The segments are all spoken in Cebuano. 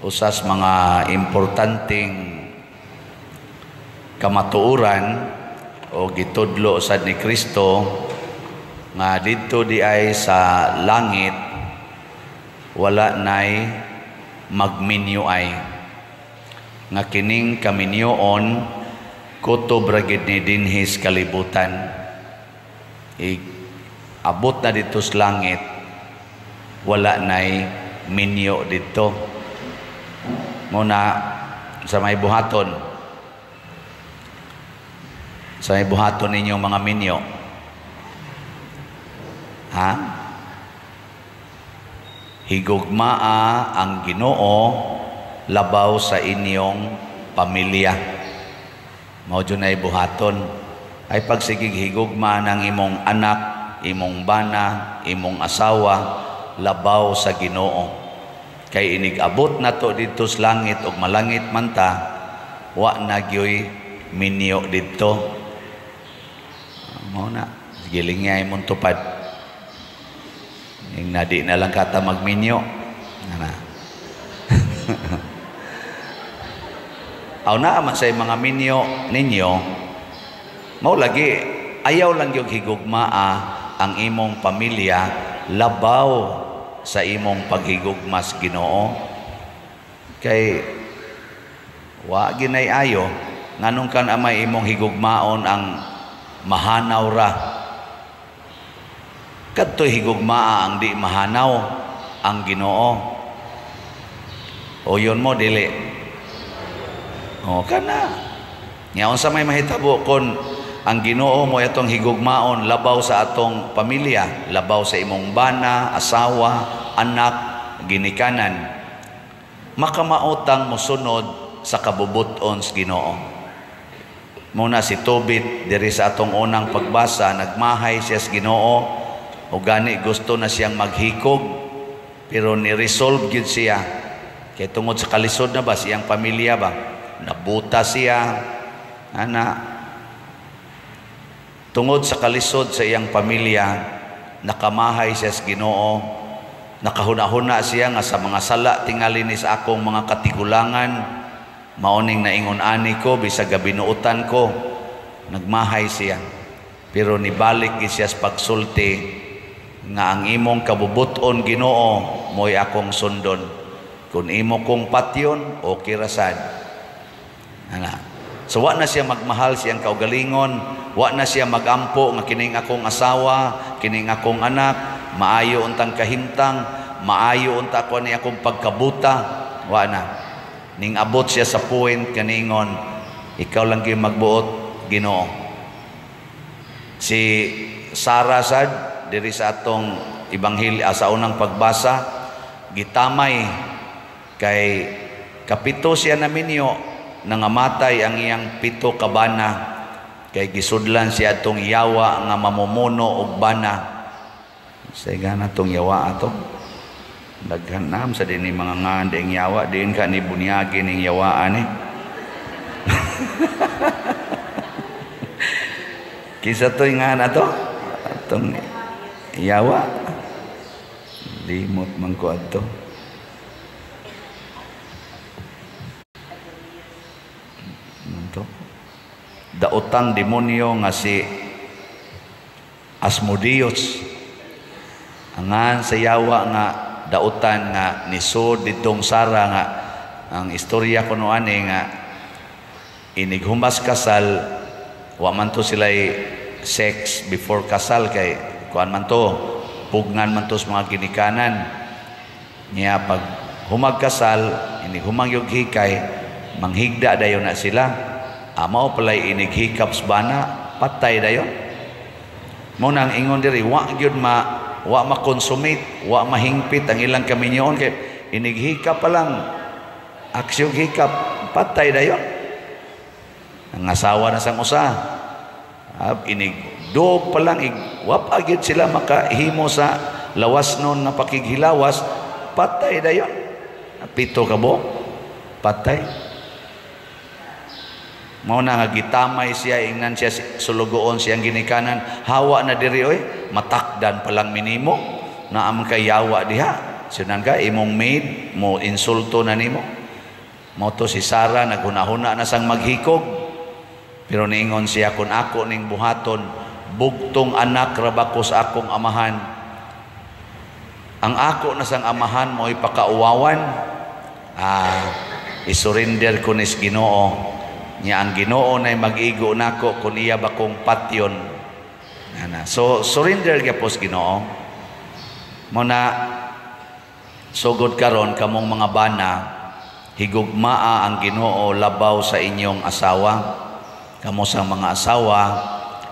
Usas mga importanteng kamatuoran o gitudlo sad ni Kristo nga didto di ay sa langit wala nay magminyo ay nga kining kaminyoon kutob ra gid ni dinhi sa kalibutan. Abot na dito sa langit, wala nay minyo didto. Muna sa may buhaton, sa may buhaton ninyong mga minyo, ha? Higugmaa ang Ginoo labaw sa inyong pamilya. Mao jud nay buhaton. Ay pagsigig higugma ng imong anak, imong bana, imong asawa labaw sa Ginoo. Kay inig-abot na to didto sa langit og malangit man ta, wa na gyoy minyo didto. Mao na, giling nga imong tupad. Ing na di na lang kata magminyo. Ana. Aw naa man say mga minyo ninyo, mao lagi ayaw lang gyud higugmaa ang imong pamilya labaw sa imong paghigugma sa Ginoo. Kay wa ginay ayo nganong kan amay imong higugmaon ang mahanaw ra. Kadto'y higugmaa ang di mahanaw ang Ginoo. O yun mo dili. O kana. Nya unsa may mahitabo kon ang Ginoo mo atong higugmaon labaw sa atong pamilya, labaw sa imong bana, asawa, anak, ginikanan. Makamaotang mosunod sa kabubuton sa Ginoo. Muna si Tobit diri sa atong unang pagbasa, nagmahay siya sa Ginoo o gani gusto na siyang maghikog, pero ni-resolve gyud siya kay tungod sa kalisod na ba siyang pamilya ba, nabuta siya ana. Tungod sa kalisod sa iyang pamilya, nakamahay siya sa Ginoo, nakahuna-huna siya nga sa mga sala tingali ni sa akong mga katigulangan, maoning naingon ani ko bisag gabinuotan ko, nagmahay siya. Pero nibalik gid siya sa pagsulti nga ang imong kabubuton Ginoo mo'y akong sundon. Kung imo kong patyon, okay ra sad. Ana. So wa na siya magmahal siyang kaugalingon, wa na siya magampo nga kining akong asawa, kining akong anak, maayo untang kahimtang, maayo unta ko ni akong pagkabuta, wa na. Ning abot siya sa point kaningon, ikaw lang gyud magbuot Ginoo. Si Sara sad diri sa atong ebanghelyo sa unang pagbasa, gitamay kay kapito siya na minyo, nangamatay ang iyang 7 ka bana kay gisudlan siya atong yawa nga mamumuno og bana. Say gana tong yawa ato. Daghan nam sa dinhi mga ngan ding yawa diin ka ni bunyagi ning yawa ani. Kinsa toy ngan ato? Atong yawa. Limot man ko adto. Daotang demonyo nga si Asmodeus. Angan sa yawa nga daotan nga nisod ditong Sara nga ang istorya kuno ani nga inighumas kasal, wa man to sila'y sex before kasal kay kuan man to, pugnan man to sa mga ginikanan. Niya pag humag kasal, inighumang yug hikay, manghigda dayon na sila. Amaw pala'y inighikap sa bana, patay dayon. Mo nang ingon diri, wa gyud ma, wa makonsumate, wa mahingpit ang ilang kaminyoon kay inighikap pa lang, aksyon hikap, patay dayon. Ang asawa na sang usa, inigdog pa lang, wa pa gyud sila makahimo sa lawas nun nga pakighilawas, patay dayon. 7 ka buok, patay. Mao na nga gitamay siya, ingnan siya sulugoon siyang ginikanan, hawa na diri oy, matakdan pa lang minimo, naam kay yawa diha. Sunan ka imong maid mo insulto na nimo. Mao to si Sarah naghuna-huna na sang maghikog. Pero niingon siya, kung ako ning buhaton, bugtong anak ra ba ko sa akong amahan? Ang ako na sang amahan mo'y pakauwawan. Isurrender ko nis Ginoo. Nya ang Ginoo na'y mag-igo nako kung iya ba kong patyon. Ana. So surrender gyapon sa Ginoo. Mo na sugod karon, kamong mga bana, higugmaa ang Ginoo labaw sa inyong asawa. Kamo sa mga asawa,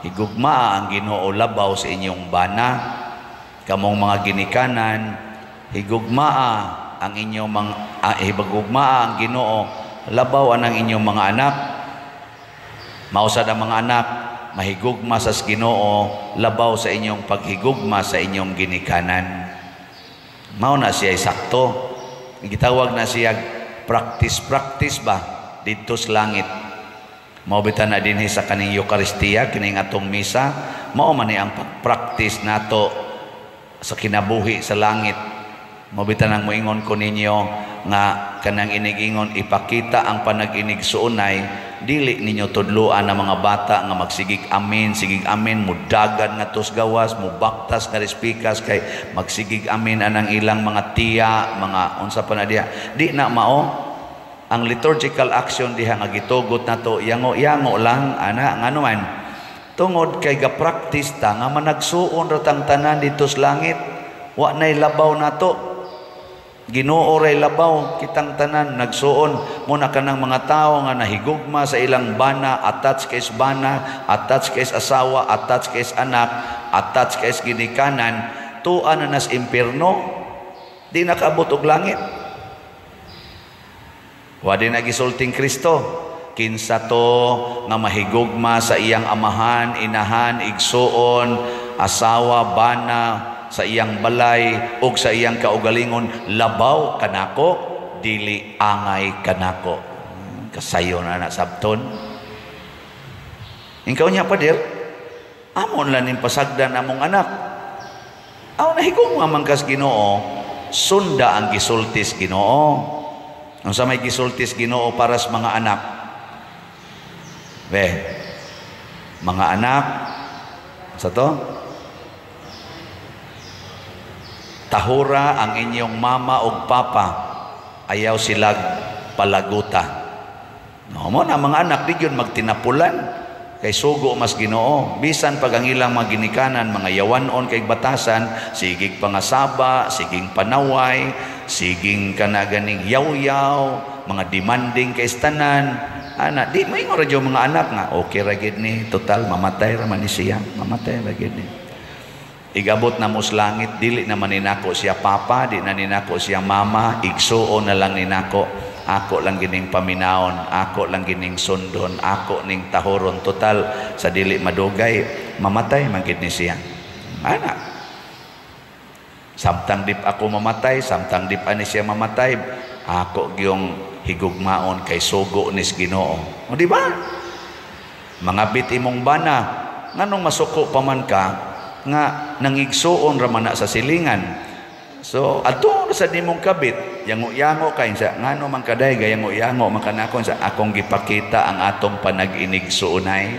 higugmaa ang Ginoo labaw sa inyong bana. Kamong mga ginikanan, higugmaa ang Ginoo labaw anang inyong mga anak. Mao sad ang mga anak, mahigugma sa Ginoo labaw sa inyong paghigugma sa inyong ginikanan. Mao na siya sakto. Gitawag na siya practice practice ba didto sa langit. Mao bitaw na dinhi sa kaning Eukaristiya, kining atong misa, mao man ni ang pag-practice nato sa kinabuhi sa langit. Mao bitaw nang moingon ko ninyo nga kanang inigingon ipakita ang panag-inigsuonay, dili ninyo tudloan ang mga bata nga magsigig amin, sigig amin, mudagan nga tos gawas, mubaktas nga respikas kay magsigig amin anang ilang mga tiya, mga unsa pa na diha. Di na mao ang liturgical action diha nga gitugot nato, yango-yango lang ana. Ngano man? Tungod kay ga-practice ta nga managsuon ra tang tanan didto sa langit. Wa nay labaw nato, Ginoo ray labaw, kitang tanan nagsuon. Mo na kanang mga tawo nga nahigugma sa ilang bana, attached kay bana, attached kay asawa, attached kay anak, attached kay ginikanan, tua na nas impierno, di nakaabot og langit. Wa din nagisulting Kristo, kinsa to nga mahigugma sa iyang amahan, inahan, igsuon, asawa, bana, sa iyang balay ug sa iyang kaugalingon labaw kanako, dili angay kanako. Kasayo na na sabton. Ikaw niya, pader, amon lang ning pasagdan among anak. Aw, nahigugma man kas Ginoo, sunda ang gisultis Ginoo. Unsa may gisultis Ginoo para sa mga anak? Be, mga anak, sa to? Tahura ang inyong mama ug papa, ayaw silag palaguta. No, mo na mga anak di gyud magtinapulan kay sugo mas Ginoo. Bisan pag ang ilang mga ginikanan, mga yawanon kay batasan, sigig pangasaba, siging panaway, siging kanaganing yaw-yaw, mga demanding kay tanan. Ana, di moingon ra mga anak nga okay ra gid ni, total mamatay ra man ni siya, mamatay ra gid ni. Igabot na mo sa langit, dili naman ninako siya papa, di na ninako siya mama, igsuon na lang ninako. Ako lang gining paminaon, ako lang gining sundon, ako ning tahoron. Total sa dili madugay, mamatay man gid ni siya. Ana. Samtang dip ako mamatay, samtang dip ani siya mamatay, ako gyung higugmaon kay sugo nis Ginoo. O di ba? Mga bit imong bana, nganong masuko pa man ka nga nangigsuon ra man na sa silingan. So adto sa nimong kabit, yango-yango kay sa ngano man kaday gayango-yango man kanako sa akong gipakita ang atong panag-inigsuonay.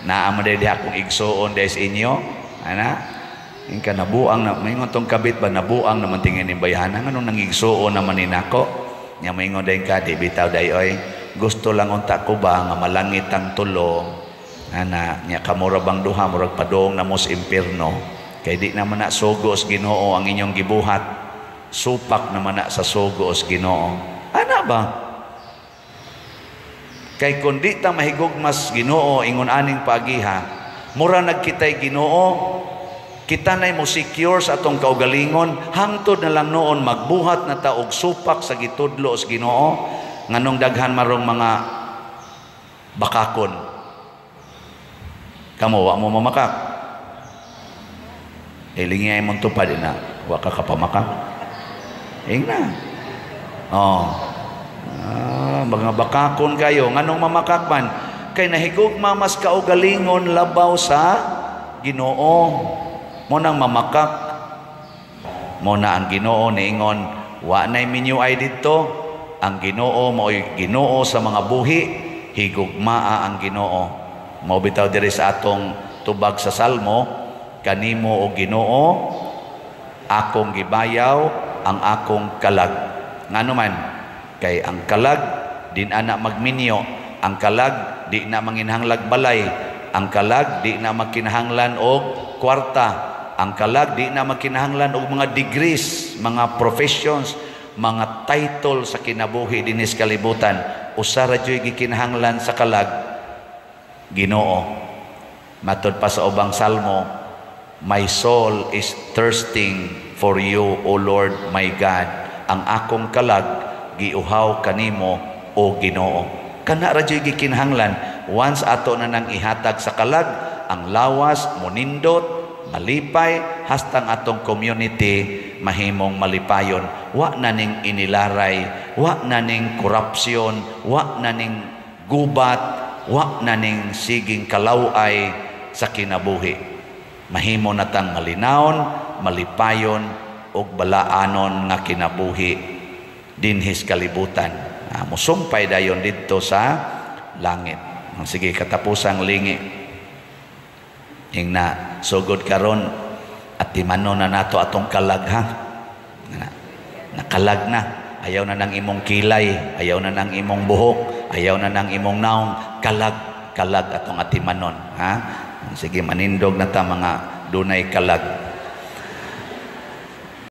Naa man day akong igsuon day sa inyo, ana. Ingka nabuang na maingon tong kabit ba, nabuang naman tingin ning bayhana, nganong nangigsuon naman ni nako. Nya maingon day ka, di bitaw day oy, gusto lang unta ko ba nga malangit ang tulo. Ana, nya kamo ra bang duha murag padong na mo sa impierno kay di naman na sugo sa Ginoo ang inyong gibuhat, supak naman na sa sugo sa Ginoo. Ana ba? Kay kun di ta mahigugmas Ginoo ingon aning paagiha, mura nagkitay Ginoo, kita nay mo secure sa atong kaugalingon, hangtod na lang noon magbuhat na ta og supak sa gitudlo sa Ginoo. Nganong daghan marong mga bakakon? Kamo wa mo mamakak. Ilingay mong tupad na wa ka kapamakak. Ingna. Oh. Mga bakakon kayo, nganong mamakak man? Kay nahigugma mas kaugalingon labaw sa Ginoo. Mo nang mamakak. Mao na ang Ginoo niingon, wa nay minyo-ay didto. Ang Ginoo mao'y Ginoo sa mga buhi, higugmaa ang Ginoo. Mao bitaw diri sa atong tubag sa Salmo, "Kanimo, o Ginoo, akong gibayaw ang akong kalag." Ngano man? Kay ang kalag di na magminyo, ang kalag di na manginhanglag balay, ang kalag di na magkinahanglan og kwarta, ang kalag di na magkinahanglan og mga degrees, mga professions, mga title sa kinabuhi dinis kalibutan. Usa ra juy gikinahanglan sa kalag, Ginoo. Matod pa sa ubang salmo, "My soul is thirsting for you, O Lord my God." Ang akong kalag giuhaw kanimo, O Ginoo. Kana ra juy gikinahanglan. Once ato na nang ihatag sa kalag, ang lawas monindot, malipay, hastang atong community mahimong malipayon. Wa na ning inilaray, wa na ning korupsyon, wa na ning gubat, wa na ning siging kalaway sa kinabuhi. Mahimo na tang malinawon, malipayon ug balaanon nga kinabuhi dinhis kalibutan. Musumpay dayon didto sa langit. Sige, katapusang lingi. Ingna, sugod karon atimanon na nato atong kalag, ha. Na, nakalag na. Ayaw na ng imong kilay, ayaw na ng imong buhok, ayaw na ng imong naong, kalag, kalag atong atimanon, ha. Sige, manindog na ta, mga dunay kalag.